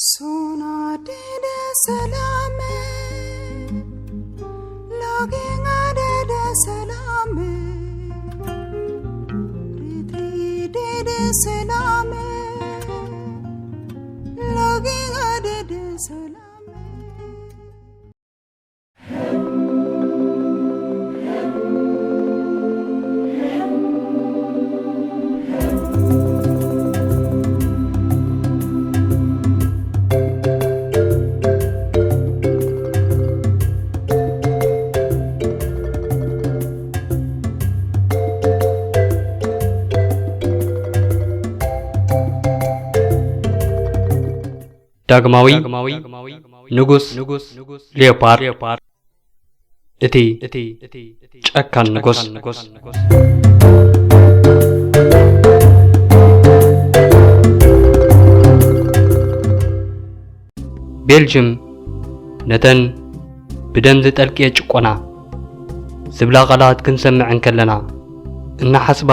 Sona dede salame, loginga dede salame, ritri dede salame, loginga dede salame. ዳግማዊ ንጉስ ሊዮፓርድ፣ እቲ ጨካን ንጉስ። ቤልጅም ነተን ብደም ዝጠልቅየ ጭቆና ዝብላ ቃላት ክንሰምዕ እንከለና፣ እናሓስባ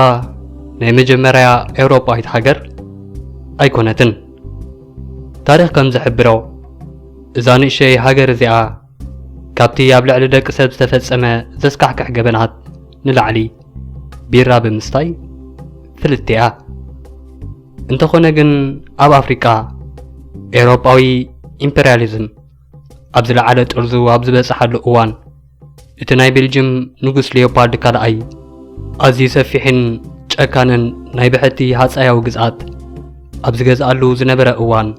ናይ መጀመርያ ኤውሮጳዊት ሃገር ኣይኮነትን። ታሪኽ ከም ዝሕብሮ፣ እዛ ንእሸይ ሃገር እዚኣ ካብቲ ኣብ ልዕሊ ደቂ ሰብ ዝተፈጸመ ዘስካሕክሕ ገበናት ንላዕሊ ቢራ ብምስታይ ፍልጥቲ እያ። እንተኾነ ግን፣ ኣብ ኣፍሪቃ ኤውሮጳዊ ኢምፔርያሊዝም ኣብ ዝለዓለ ጥርዙ ኣብ ዝበጽሓሉ እዋን፣ እቲ ናይ ቤልጅም ንጉስ ሊዮፓልድ ካልኣይ ኣዝዩ ሰፊሕን ጨካንን ናይ ብሕቲ ሃጸያዊ ግዝኣት ኣብ ዝገዝኣሉ ዝነበረ እዋን፣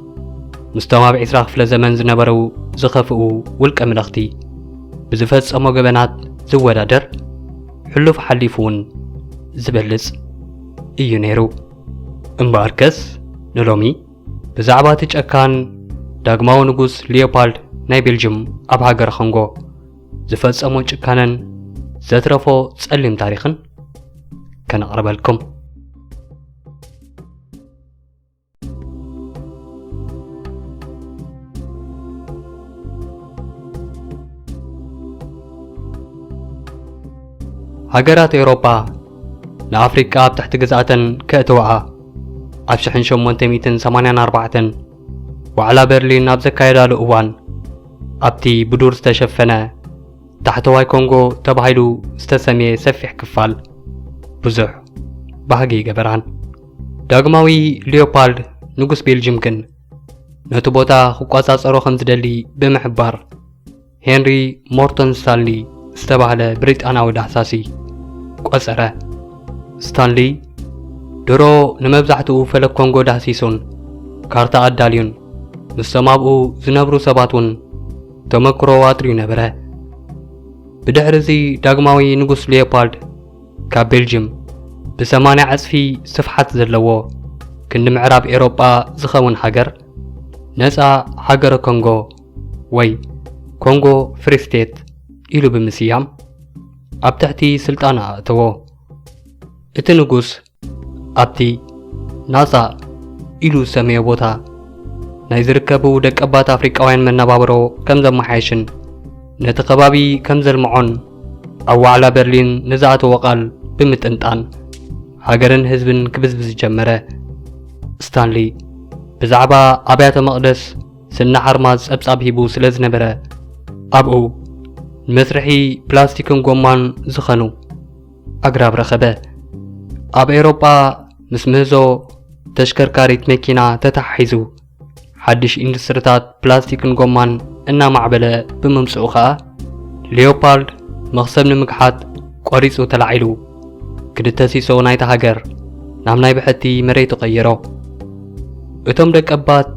ምስቶም ኣብ ዕስራ ክፍለ ዘመን ዝነበሩ ዝኸፍኡ ውልቀ ምለኽቲ ብዝፈጸሞ ገበናት ዝወዳደር፣ ሕሉፍ ሓሊፉ እውን ዝበልጽ እዩ ነይሩ። እምበኣርከስ፣ ንሎሚ ብዛዕባ እቲ ጨካን ዳግማዊ ንጉስ ሊዮፓልድ ናይ ቤልጅም ኣብ ሃገረ ኮንጎ ዝፈጸሞ ጭካነን ዘትረፎ ጸሊም ታሪኽን ከነቕርበልኩም። ሃገራት ኤውሮጳ ንኣፍሪቃ ኣብ ትሕቲ ግዝኣተን ከእትዋኣ ኣብ ሽሕን ሸሞንተ ሚእትን ሰማንያን ኣርባዕተን ዋዕላ በርሊን ኣብ ዘካየዳሉ እዋን፣ ኣብቲ ብዱር ዝተሸፈነ ታሕተዋይ ኮንጎ ተባሂሉ ዝተሰምየ ሰፊሕ ክፋል ብዙሕ ባህጊ ይገበራን። ዳግማዊ ሊዮፓልድ ንጉስ ቤልጅም ግን ነቲ ቦታ ክቆጻጸሮ ከም ዝደሊ ብምሕባር፣ ሄንሪ ሞርተን ስታንሊ ዝተባህለ ብሪጣንያዊ ዳህሳሲ ቆጸረ። ስታንሊ ድሮ ንመብዛሕትኡ ፈለግ ኮንጎ ዳህሲሱን ካርታ ኣዳልዩን ምስቶም ኣብኡ ዝነብሩ ሰባት እውን ተመክሮ ኣጥርዩ ነበረ። ብድሕሪ እዚ ዳግማዊ ንጉስ ሊዮፓልድ ካብ ቤልጅም ብሰማንያ ዕጽፊ ስፍሓት ዘለዎ ክንዲ ምዕራብ ኤውሮጳ ዝኸውን ሃገር ነጻ ሃገረ ኮንጎ ወይ ኮንጎ ፍሪ ስቴት ኢሉ ብምስያም ኣብ ትሕቲ ስልጣኑ ኣእተዎ። እቲ ንጉስ ኣብቲ ናጻ ኢሉ ዝሰመዮ ቦታ ናይ ዝርከቡ ደቀባት ኣፍሪቃውያን መነባብሮ ከም ዘመሓየሽን ነቲ ከባቢ ከም ዘልምዖን ኣብ ዋዕላ በርሊን ንዝኣተዎ ቃል ብምጥንጣን ሃገርን ህዝብን ክብዝብዝ ጀመረ። ስታንሊ ብዛዕባ ኣብያተ መቕደስ ስነ ሓርማዝ ጸብጻብ ሂቡ ስለ ዝነበረ ኣብኡ ንመስርሒ ፕላስቲክን ጎማን ዝኸኑ ኣግራብ ረኸበ። ኣብ ኤውሮጳ ምስ ምህዞ ተሽከርካሪት መኪና ተተሓሒዙ ሓድሽ ኢንዱስትሪታት ፕላስቲክን ጎማን እናማዕበለ ብምምጽኡ ኸኣ ሊዮፓልድ መኽሰብ ንምግሓጥ ቆሪጹ ተላዒሉ ክልተ ሲሶ ናይታ ሃገር ናብ ናይ ብሕቲ መሬት ቀየሮ። እቶም ደቀባት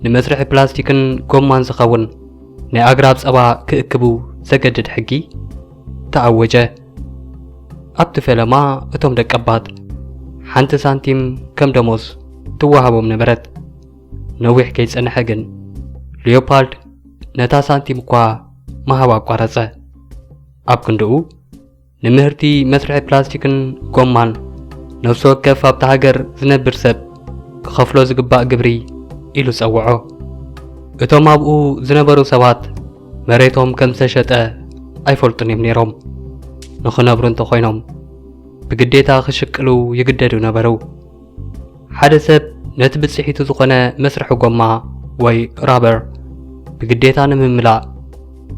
ንመስርሒ ፕላስቲክን ጎማን ዝኸውን ናይ ኣግራብ ጸባ ክእክቡ ዘገድድ ሕጊ ተኣወጀ። ኣብቲ ፈለማ እቶም ደቀባት ሓንቲ ሳንቲም ከም ደሞዝ ትወሃቦም ነበረት። ነዊሕ ከይጸንሐ ግን ሊዮፓልድ ነታ ሳንቲም እኳ ምሃብ ኣቋረጸ። ኣብ ክንድኡ ንምህርቲ መስርሒ ፕላስቲክን ጎማን ነፍሲ ወከፍ ኣብታ ሃገር ዝነብር ሰብ ክኸፍሎ ዝግባእ ግብሪ ኢሉ ጸውዖ። እቶም ኣብኡ ዝነበሩ ሰባት መሬቶም ከም ዝተሸጠ ኣይፈልጡን እዮም ነይሮም። ንኽነብሩ እንተኾይኖም ብግዴታ ክሽቅሉ ይግደዱ ነበሩ። ሓደ ሰብ ነቲ ብጽሒቱ ዝኾነ መስርሒ ጎማ ወይ ራበር ብግዴታ ንምምላእ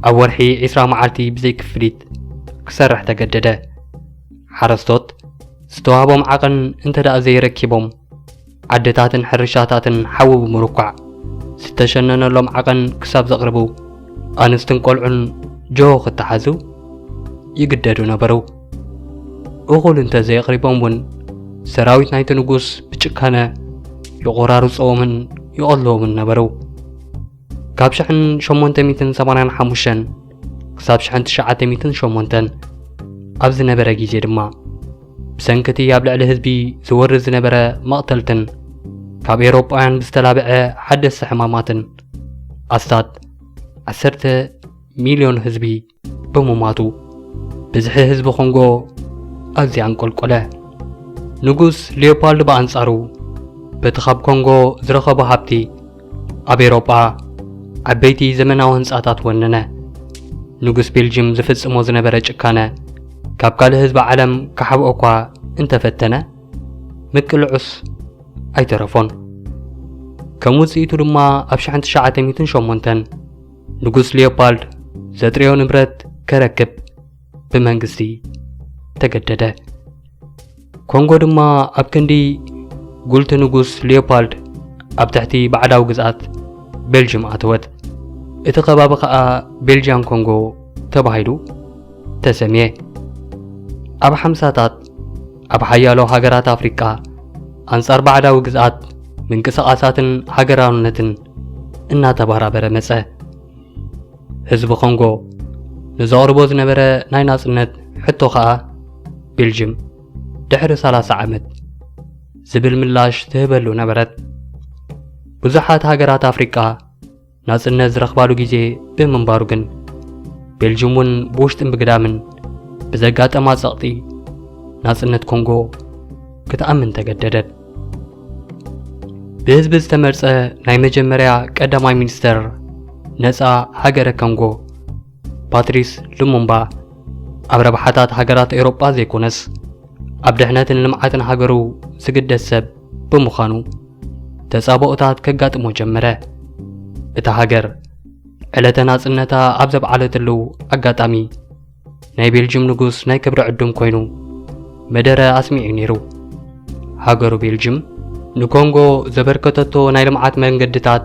ኣብ ወርሒ ዕስራ መዓልቲ ብዘይ ክፍሊት ክሰርሕ ተገደደ። ሓረስቶት ዝተዋህቦም ዓቐን እንተ ደኣ ዘይረኪቦም ዓድታትን ሕርሻታትን ሓዊ ብምርኳዕ ዝተሸነነሎም ዓቐን ክሳብ ዘቕርቡ ኣንስትን ቆልዑን ጆሆ ክተሓዙ ይግደዱ ነበሩ። እኹል እንተ ዘየቕሪቦም እውን ሰራዊት ናይቲ ንጉስ ብጭካነ ይቖራርፅዎምን ይቐልዎምን ነበሩ። ካብ ሽሕን ሸሞንተ ሚእትን ሰማንያን ሓሙሽተን ክሳብ ሽሕን ትሽዓተ ሚእትን ሸሞንተን ኣብ ዝነበረ ግዜ ድማ ብሰንክቲ ኣብ ልዕሊ ህዝቢ ዝወርድ ዝነበረ መቕተልትን ካብ ኤውሮጳውያን ብዝተላብዐ ሓደስቲ ሕማማትን ኣስታት ዓሰርተ ሚልዮን ህዝቢ ብምሟቱ ብዝሒ ህዝቢ ኮንጎ ኣዝዩ ኣንቆልቆለ። ንጉስ ሊዮፓልድ ብኣንጻሩ በቲ ካብ ኮንጎ ዝረኸቦ ሃብቲ ኣብ ኤውሮጳ ዓበይቲ ዘመናዊ ህንጻታት ወነነ። ንጉስ ቤልጅም ዝፍጽሞ ዝነበረ ጭካነ ካብ ካልእ ህዝቢ ዓለም ክሓብኦ እኳ እንተፈተነ ምቅልዑስ ኣይተረፎን። ከም ውጽኢቱ ድማ ኣብ ሽሕን ትሽዓተ ሚእትን ሸሞንተን ንጉስ ሊዮፓልድ ዘጥረዮ ንብረት ከረክብ ብመንግስቲ ተገደደ። ኮንጎ ድማ ኣብ ክንዲ ጉልቲ ንጉስ ሊዮፓልድ ኣብ ትሕቲ ባዕዳዊ ግዝኣት ቤልጅም ኣተወት። እቲ ከባቢ ኸኣ ቤልጅያን ኮንጎ ተባሂሉ ተሰምየ። ኣብ ሓምሳታት ኣብ ሓያሎ ሃገራት ኣፍሪቃ ኣንጻር ባዕዳዊ ግዝኣት ምንቅስቓሳትን ሃገራውነትን እናተባራበረ መጸ። ህዝቢ ኮንጎ ንዘቕርቦ ዝነበረ ናይ ናጽነት ሕቶ ኸኣ ቤልጅም ድሕሪ ሰላሳ ዓመት ዝብል ምላሽ ትህበሉ ነበረት። ብዙሓት ሃገራት ኣፍሪቃ ናጽነት ዝረኽባሉ ግዜ ብምንባሩ ግን ቤልጅም እውን ብውሽጥን ብግዳምን ብዘጋጠማ ጸቕጢ ናጽነት ኮንጎ ክትኣምን ተገደደት። ብህዝቢ ዝተመርጸ ናይ መጀመርያ ቀዳማይ ሚኒስተር ነጻ ሃገረ ኮንጎ ፓትሪስ ሉሙምባ ኣብ ረብሓታት ሃገራት ኤውሮጳ ዘይኮነስ ኣብ ድሕነትን ልምዓትን ሃገሩ ዝግደስ ሰብ ብምዃኑ ተጻብኦታት ከጋጥሞ ጀመረ። እታ ሃገር ዕለተ ናጽነታ ኣብ ዘብዓለትሉ ኣጋጣሚ ናይ ቤልጅም ንጉስ ናይ ክብሪ ዕዱም ኮይኑ መደረ ኣስሚዑ ነይሩ። ሃገሩ ቤልጅም ንኮንጎ ዘበርከተቶ ናይ ልምዓት መንገድታት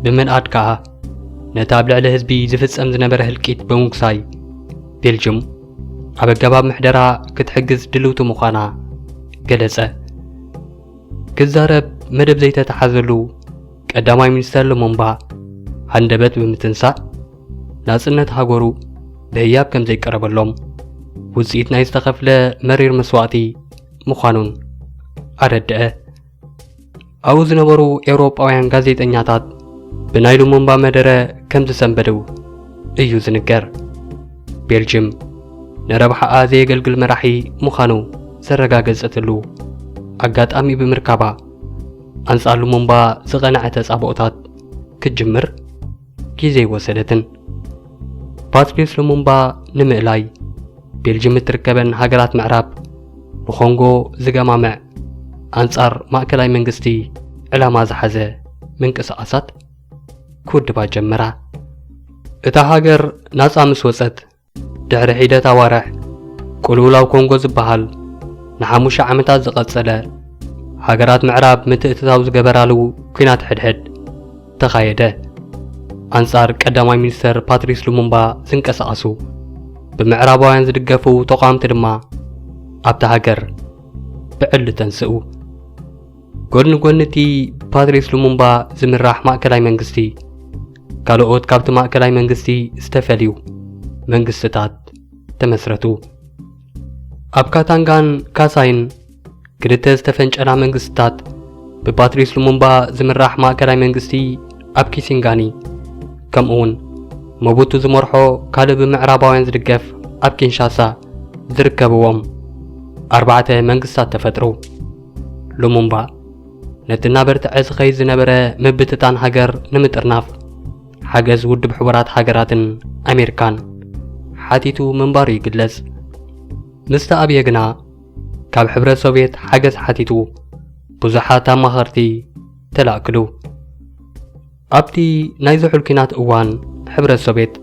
ብምንኣድ ከኣ ነቲ ኣብ ልዕሊ ህዝቢ ዝፍጸም ዝነበረ ህልቂት ብምጉሳይ ቤልጅም ኣብ ኣገባብ ምሕደራ ክትሕግዝ ድልውቲ ምዃና ገለጸ። ክዛረብ መደብ ዘይተተሓዘሉ ቀዳማይ ሚኒስተር ሉሙምባ ሃንደበት ብምትንሳእ ናጽነት ሃገሩ ብህያብ ከም ዘይቀረበሎም ውጽኢት ናይ ዝተኸፍለ መሪር መስዋእቲ ምዃኑን ኣረድአ። ኣብኡ ዝነበሩ ኤውሮጳውያን ጋዜጠኛታት ብናይ ሉሙምባ መደረ ከም ዝሰንበዱ እዩ ዝንገር። ቤልጅም ንረብሓኣ ዘየገልግል መራሒ ምዃኑ ዘረጋገጸትሉ ኣጋጣሚ ብምርካባ ኣንጻር ሉሙምባ ዝቐንዐ ተጻብኦታት ክትጅምር ግዜ ኣይወሰደትን። ፓትሪስ ሉሙምባ ንምእላይ ቤልጅም እትርከበን ሃገራት ምዕራብ ንኮንጎ ዝገማምዕ ኣንጻር ማእከላይ መንግስቲ ዕላማ ዝሓዘ ምንቅስቓሳት ክውድባ ጀመራ። እታ ሃገር ናጻ ምስ ወጸት ድሕሪ ሒደት ኣዋርሕ ቅልውላው ኮንጎ ዝበሃል ንሓሙሽተ ዓመታት ዝቐጸለ ሃገራት ምዕራብ ምትእትታው ዝገበራሉ ኲናት ሕድሕድ ተኻየደ። ኣንጻር ቀዳማይ ሚኒስተር ፓትሪስ ሉሙምባ ዝንቀሳቐሱ ብምዕራባውያን ዝድገፉ ተቓወምቲ ድማ ኣብታ ሃገር ብዕሊ ተንስኡ። ጎድኒ ጎኒ እቲ ብፓትሪስ ሉሙምባ ዝምራሕ ማእከላይ መንግስቲ ካልኦት ካብቲ ማእከላይ መንግስቲ ዝተፈልዩ መንግስትታት ተመስረቱ። ኣብ ካታንጋን ካሳይን ክልተ ዝተፈንጨላ መንግስትታት ብፓትሪስ ሉሙምባ ዝምራሕ ማእከላይ መንግስቲ ኣብ ኪሲንጋኒ ከምኡውን መቡቱ ዝመርሖ ካልእ ብምዕራባውያን ዝድገፍ ኣብ ኪንሻሳ ዝርከብዎም ኣርባዕተ መንግስታት ተፈጥሩ። ሉሙምባ ነቲ እናበርትዐ ዝኸይድ ዝነበረ ምብትታን ሃገር ንምጥርናፍ ሓገዝ ውድብ ሕቡራት ሃገራትን ኣሜሪካን ሓቲቱ ምንባሩ ይግለጽ። ምስ ተኣብየ ግና ካብ ሕብረት ሶቭየት ሓገዝ ሓቲቱ ብዙሓት ኣማኸርቲ ተላእክሉ። ኣብቲ ናይ ዝሑል ኲናት እዋን፣ ሕብረት ሶቬት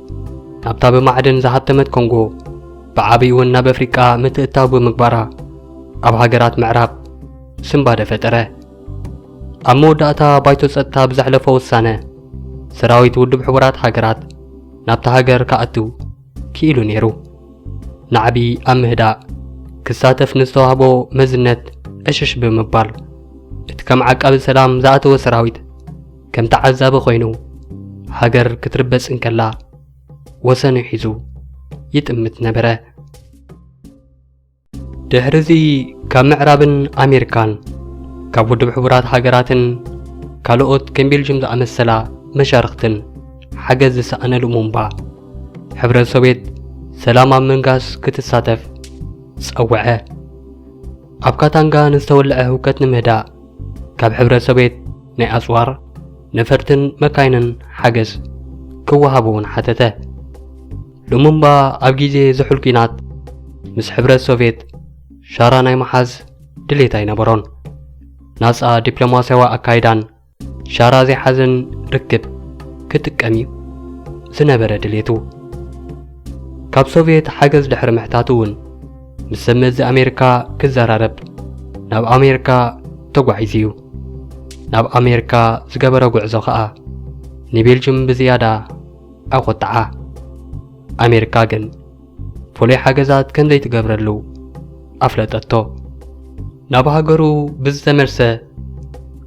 ናብታ ብማዕድን ዝሃብተመት ኮንጎ፣ ብዓቢኡ እውን ናብ ኣፍሪቃ ምትእትታው ብምግባራ፣ ኣብ ሃገራት ምዕራብ ስንባደ ፈጠረ። ኣብ መወዳእታ፣ ባይቶ ጸጥታ ብዘሕለፎ ውሳነ፣ ሰራዊት ውድብ ሕቡራት ሃገራት ናብታ ሃገር ክኣቱ ክኢሉ ነይሩ። ናዕቢ ኣብ ምህዳእ ክሳተፍ ንዝተዋህቦ መዝነት ዕሽሽ ብምባል፣ እቲ ከም ዓቃቢ ሰላም ዝኣተወ ሰራዊት ከም ተዓዛቢ ኮይኑ፣ ሃገር ክትርበጽ እንከላ ወሰኑ ሒዙ ይጥምት ነበረ። ድሕርዚ፣ ካብ ምዕራብን ኣሜሪካን፣ ካብ ውድብ ሕቡራት ሃገራትን ካልኦት ከም ቤልጅም ዝኣመሰላ መሻርኽትን ሓገዝ ዝሰኣነ ሉሙምባ፣ ሕብረት ሶቬት ሰላም ኣብ ምንጋስ ክትሳተፍ ጸውዐ። ኣብ ካታንጋ ንዝተወልዐ ህውከት ንምህዳእ፣ ካብ ሕብረት ሶቬት ናይ ኣጽዋር፣ ነፈርትን መካይንን ሓገዝ ክወሃቦ እውን ሓተተ። ሉሙምባ ኣብ ግዜ ዝሑል ኲናት ምስ ሕብረት ሶቬት ሻራ ናይ ምሓዝ ድሌት ኣይነበሮን። ናጻ ዲፕሎማስያዊ ኣካይዳን ሻራ ዘይሓዘን ርክብ ክጥቀም እዩ ዝነበረ ድሌቱ። ካብ ሶቪየት ሓገዝ ድሕሪ ምሕታቱ እውን፣ ምስ ሰብ መዚ ኣሜሪካ ክዘራረብ ናብ ኣሜሪካ ተጓዒዙ እዩ። ናብ ኣሜሪካ ዝገበሮ ጉዕዞ ኸኣ ንቤልጅም ብዝያዳ ኣቖጥዓ። ኣሜሪካ ግን ፍሉይ ሓገዛት ከም ዘይትገብረሉ ኣፍለጠቶ። ናብ ሃገሩ ብዝተመልሰ፣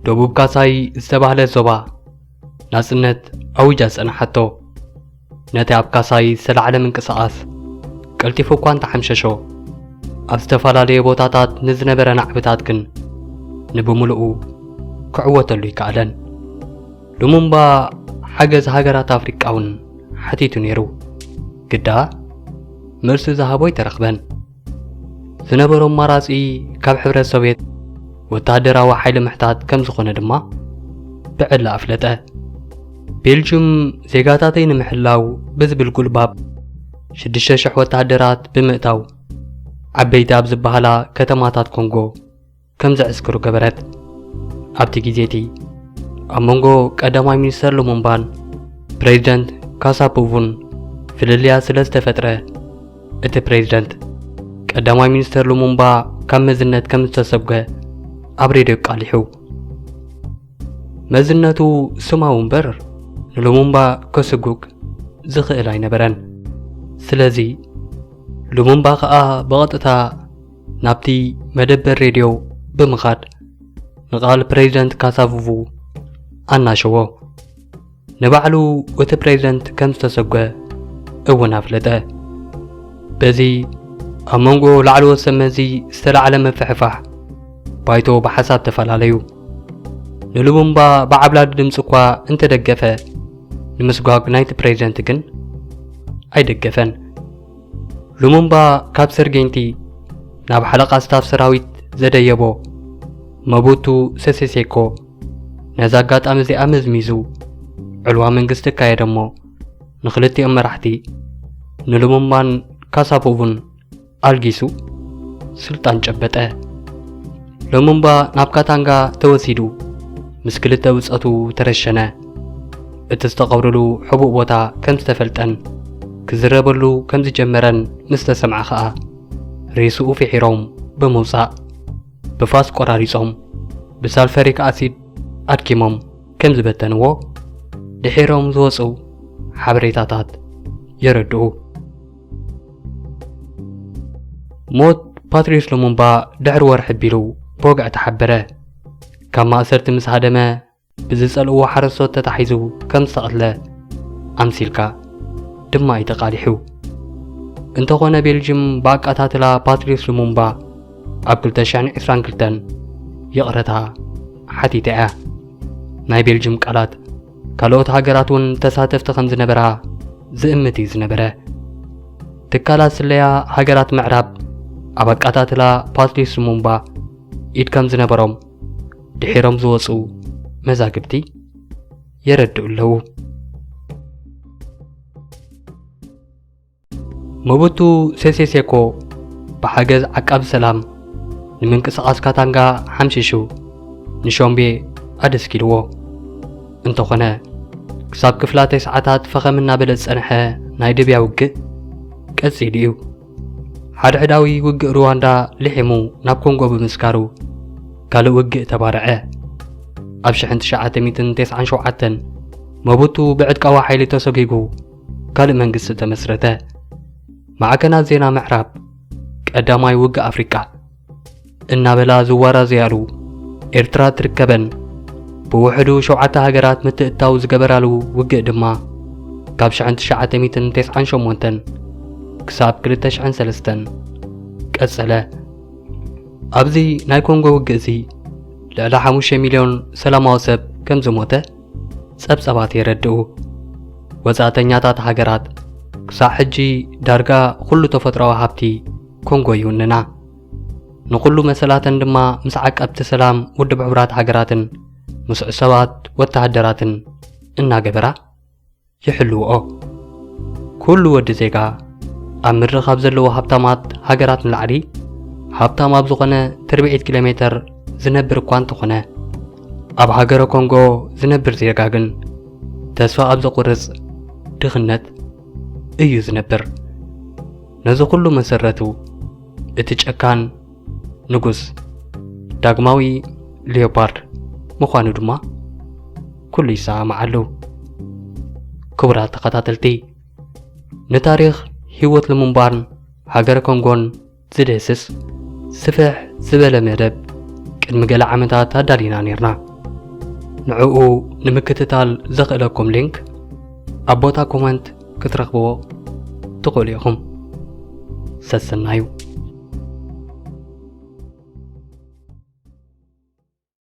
ደቡብ ካሳይ ዝተባህለ ዞባ ናጽነት ኣዊጃ ጸንሓቶ። ነቲ ኣብ ካሳይ ዝተላዕለ ምንቅስቓስ ቀልጢፉ እኳ እንተሓምሸሾ፣ ኣብ ዝተፈላለየ ቦታታት ንዝነበረ ናዕብታት ግን ንብምሉኡ ክዕወተሉ ኣይከኣለን። ሉሙምባ ሓገዝ ሃገራት ኣፍሪቃ እውን ሓቲቱ ነይሩ። ግዳ መልሲ ዝሃቦ ኣይተረኽበን። ዝነበሮ ኣማራጺ ካብ ሕብረት ሶቪየት ወተሃደራዊ ሓይሊ ምሕታት ከም ዝኾነ ድማ ብዕላ ኣፍለጠ። ቤልጅም ዜጋታተይ ንምሕላው ብዝብል ጉልባብ ሽዱሽተ ሽሕ ወተሃደራት ብምእታው፣ ዓበይቲ ኣብ ዝበሃላ ከተማታት ኮንጎ ከም ዘዕስክሩ ገበረት። ኣብቲ ግዜ እቲ፣ ኣብ መንጎ ቀዳማይ ሚኒስተር ሉሙምባን ፕሬዚደንት ካሳፖቭን ፍልልያት ስለ ዝተፈጥረ፣ እቲ ፕሬዚደንት ቀዳማይ ሚኒስተር ሉሙምባ ካብ መዝነት ከም ዝተሰጎ ኣብ ሬድዮ ኣቃሊሑ። መዝነቱ ስማዊ እምበር፣ ንሉሙምባ ከስጉግ ዝኽእል ኣይነበረን። ስለዚ፣ ሉሙምባ ኸኣ ብቐጥታ ናብቲ መደበር ሬድዮ ብምኻድ፣ ንቓል ፕሬዚደንት ካሳቮቩ ኣናሸዎ። ንባዕሉ እቲ ፕሬዚደንት ከም ዝተሰጎ እውን ኣፍለጠ። በዚ፣ ኣብ መንጎ ላዕለዎት ሰብ መዚ ዝተላዕለ ምፍሕፋሕ፣ ባይቶ ብሓሳብ ተፈላለዩ። ንሉሙምባ ብዓብላሊ ድምጺ እኳ እንተደገፈ፣ ንምስጓግ ናይቲ ፕሬዚደንት ግን ኣይደገፈን። ሉሙምባ ካብ ሰርጌንቲ ናብ ሓለቓ ስታፍ ሰራዊት ዘደየቦ መቡቱ ሰሴ ሴኮ፣ ነዛ ኣጋጣሚ እዚኣ መዝሚዙ፣ ዕልዋ መንግስቲ ኣካየደ እሞ፣ ንኽልቲኦም መራሕቲ፣ ንሉሙምባን ካሳፖቭን ኣልጊሱ ስልጣን ጨበጠ። ሉሙምባ ናብ ካታንጋ ተወሲዱ፣ ምስ ክልተ ብጾቱ ተረሸነ። እቲ ዝተቐብረሉ ሕቡእ ቦታ ከም ዝተፈልጠን ክዝረበሉ ከም ዝጀመረን ምስ ተሰምዐ ኸኣ፣ ሬስኡ ፍሒሮም ብምውጻእ፣ ብፋስ ቆራሪጾም፣ ብሳልፈሪክ ኣሲድ ኣድኪሞም ከም ዝበተንዎ ድሒሮም ዝወጹ ሓበሬታታት የረድኡ። ሞት ፓትሪስ ሉሙምባ ድሕሪ ወርሒ ኣቢሉ ብወግዒ ተሓበረ። ካብ ማእሰርቲ ምስ ሃደመ፣ ብዝጸልእዎ ሓረስቶት ተታሒዙ ከም ዝተቐትለ ኣምሲልካ ድማ እዩ ተቓሊሑ። እንተኾነ፣ ቤልጅም ብኣቃታትላ ፓትሪስ ሉሙምባ ኣብ ክልተ ሽሕን ዕስራን ክልተን ይቕረታ ሓቲታ እያ። ናይ ቤልጅም ቃላት ካልኦት ሃገራት እውን ተሳተፍቲ ከም ዝነበራ ዝእምት እዩ ዝነበረ። ትካላት ስለያ ሃገራት ምዕራብ ኣብ ኣቃታትላ ፓትሪስ ሉሙምባ ኢድ ከም ዝነበሮም ድሒሮም ዝወጹ መዛግብቲ የረድኡ ኣለዉ። መቡቱ ሴሴ ሴኮ ብሓገዝ ዓቃቢ ሰላም ንምንቅስቓስ ካታንጋ ሓምሺሹ ንሾምቤ ኣደስኪልዎ። እንተኾነ፣ ክሳብ ክፍላተ ሰዓታት ፈኸም እናበለ ዝጸንሐ ናይ ደብያ ውግእ ቀጺሉ እዩ። ሓድሕዳዊ ውግእ ሩዋንዳ ልሒሙ ናብ ኮንጎ ብምስጋሩ፣ ካልእ ውግእ ተባርዐ። ኣብ ሽሕን ትሽዓተ ሚእትን ተስዓን ሸውዓተን መቡቱ ብዕጥቃዊ ሓይሊ ተሰጒጉ ካልእ መንግስቲ ተመስረተ። ማዕከናት ዜና ምዕራብ ቀዳማይ ውግእ ኣፍሪቃ እናበላ ዝዋራዘያሉ ኤርትራ ትርከበን ብውሕዱ ሸውዓተ ሃገራት ምትእትታው ዝገበራሉ ውግእ ድማ ካብ ሽሕን ትሽዓተ ሚእትን ተስዓን ሸሞንተን ክሳብ ክልተ ሽሕን ሰለስተን ቀጸለ። ኣብዚ ናይ ኮንጎ ውግእ እዚ ልዕሊ ሓሙሽተ ሚልዮን ሰላማዊ ሰብ ከም ዝሞተ ጸብጸባት የረድኡ። ወጻእተኛታት ሃገራት ክሳዕ ሕጂ ዳርጋ ኩሉ ተፈጥሮኣዊ ሃብቲ ኮንጎ ይውንና። ንኹሉ መሰላተን ድማ ምስ ዓቀብቲ ሰላም ውድብ ሕቡራት ሃገራትን ምስ ዕሰባት ወተሃደራትን እናገበራ ይሕልውኦ። ኩሉ ወዲ ዜጋ ኣብ ምድሪ ካብ ዘለዉ ሃብታማት ሃገራት ንላዕሊ ሃብታም ኣብ ዝኾነ ትርብዒት ኪሎ ሜተር ዝነብር እኳ እንተኾነ፣ ኣብ ሃገረ ኮንጎ ዝነብር ዜጋ ግን ተስፋ ኣብ ዘቑርጽ ድኽነት እዩ ዝነብር። ነዚ ኩሉ መሰረቱ እቲ ጨካን ንጉስ ዳግማዊ ሊዮፓርድ ምዃኑ ድማ ኩሉ ይሰማማዓሉ። ክቡራት ተኸታተልቲ፣ ንታሪኽ ህይወት ልሙምባን ሃገረ ኮንጎን ዝድህስስ ስፍሕ ዝበለ መደብ ቅድሚ ገለ ዓመታት ኣዳሊና ኔርና። ንዕኡ ንምክትታል ዘኽእለኩም ሊንክ ኣብ ቦታ ኮመንት ክትረኽብዎ ትኽእሉ ኢኹም። ሰሰናዩ።